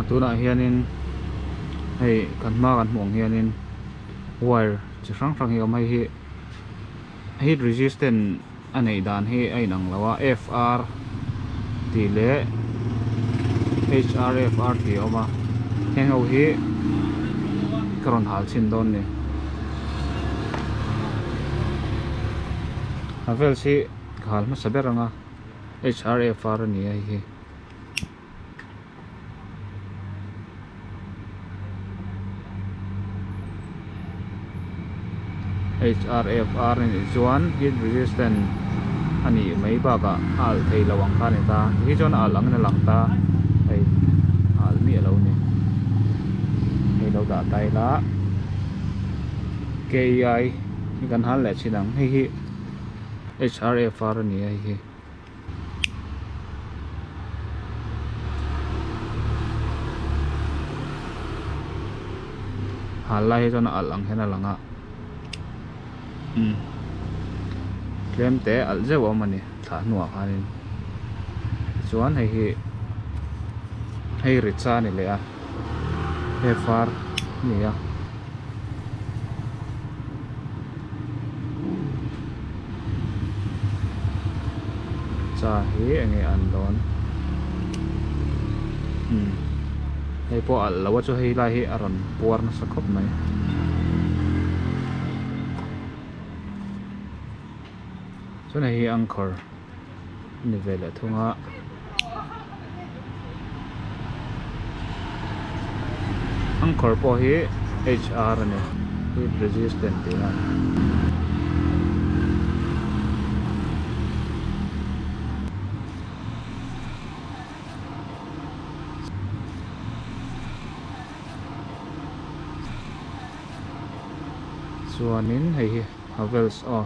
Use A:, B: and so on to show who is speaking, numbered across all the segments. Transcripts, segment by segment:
A: Tunah hianin hei kan hma kan hmuh ang hianin wire chi hrang hrang hi a awm hei hi heat resistant a neih dan hi a inang lo a F R tih leh H R F R tih a awm a heng ho hi ka rawn hal chhin dawn a ni Havels hi ka hal hmasa ber ang a H R F R a ni a hei hi. HRFR a nih chuan heat resistant a nih mai bakah a alh thei lo ang kha a ni ta tikhi chuan a alh angin a lang ta hei a alh miah lo a ni hei lo dah ta ila KEI hi kan hal leh thin ang hei hi HRFR a ni a hei hi. Hal lai hi chuan a alh ang hian a lang a umm tlem te alh zeuh a awm a ni thlah hnuah khanin tichuan hei hi hei ri cha a ni leh a hei far a ni a. Cha hi enge an dawn umm hei pawh alh lo a chu hei lai hi a rawn puar nasa khawp mai chuan hei hi anchor a ni ve leh thung a. Anchor pawh hi HR a ni heat resistant tih a chuanin hei hi Havels aw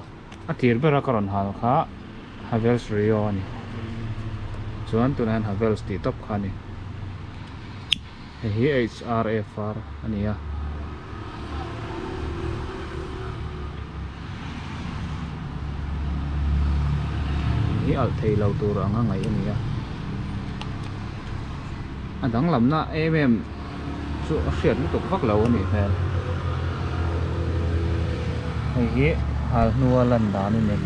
A: a tir bera ka rawn hal kha Havels Rio a ni chuan tunah hian Havels tih tawp kha a ni hei hi HRFR a ni a. Hi alh thei lo tur anga ngaih a ni a a danglamna em em chu a hriat lutuk vak lo a nih hmel hei hi hal hnua lan dan a ni.